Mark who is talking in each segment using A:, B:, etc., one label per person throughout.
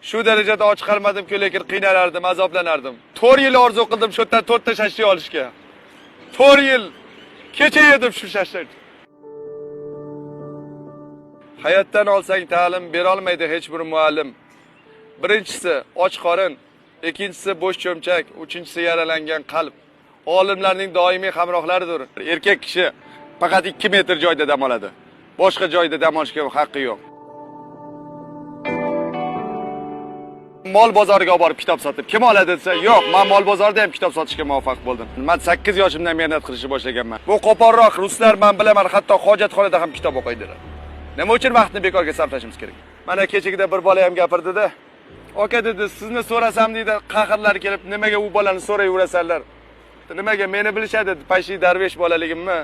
A: Shu darajada och qolmadimku, lekin qiynalardim, azoblanardim. 4 yil orzu qildim shu yerdan 4 ta shashlik olishga. 4 yil kecha yedim shu shashlik. Hayotdan olsang ta'lim berolmaydi hech bir muallim. Birinchisi och qorin, ikkinchisi bo'sh cho'mchak, uchinchisi yaralangan qalb. Olimlarning doimiy hamrohlaridir. Erkak kishi faqat 2 metr joyda dam oladi. Boshqa joyda dam olishga haqqi yo'q. Mol bozoriga olib borib kitob sotib, kim oladi desa, yo'q, men mol bozorida ham kitob sotishga muvaffaq bo'ldim. Men 8 yoshimdan mehnat qilishni boshlaganman. Bu qo'polroq ruslar, men bilaman, hatto hojatxonada ham kitob o'qiydilar. Nima uchun vaqtni bekorga sarflashimiz kerak? Mana kechagida bir bola ham gapirdi-da. Aka dedi, sizni so'rasam deydi, qahrlar kelib, nimaga u bolani so'rayverasanlar? Nimaga meni bilishadi, pashi darvesh bolaligimni,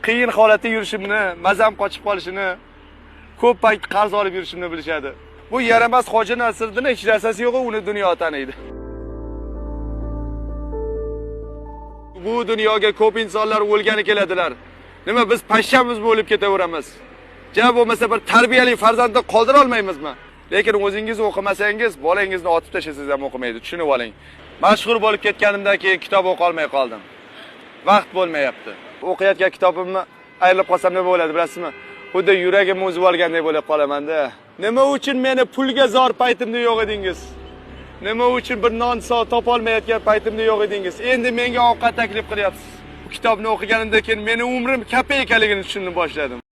A: qiyin holatda yurishimni, mazam qochib qolishini, ko'p payt qarz olib yurishimni bilishadi. Bu yaramas Hoji Nasriddin hech narsasi yo'q, uni dunyo taniydi. Bu dunyoga ko'p insonlar o'lgani keladilar. Nima biz pashshamizmi o'lib ketaveramiz? Ja bo'lmasa bir tarbiyali farzandni qoldira olmaymizmi? Lekin o'zingiz o'qimasangiz, bolangizni otib tashlasangiz ham o'qimaydi, tushunib oling. Mashhur bo'lib ketganimdan keyin kitob o'qolmay qoldim. Vaqt bo'lmayapti. O'qiyotgan kitobimni ayrilib qolsam nima bo'ladi bilasizmi? Xuddi yuragimni uzib olgandek bo'lib qolaman-da. Nima uchun meni pulga zor paytimda yo'q edingiz? Nima uchun bir non topolmayotgan paytimda yo'q edingiz? Endi menga ovqat taklif qilyapsiz. Bu kitobni o'qiganimdan keyin meni umrim kapa ekanligini tushunib boshladim.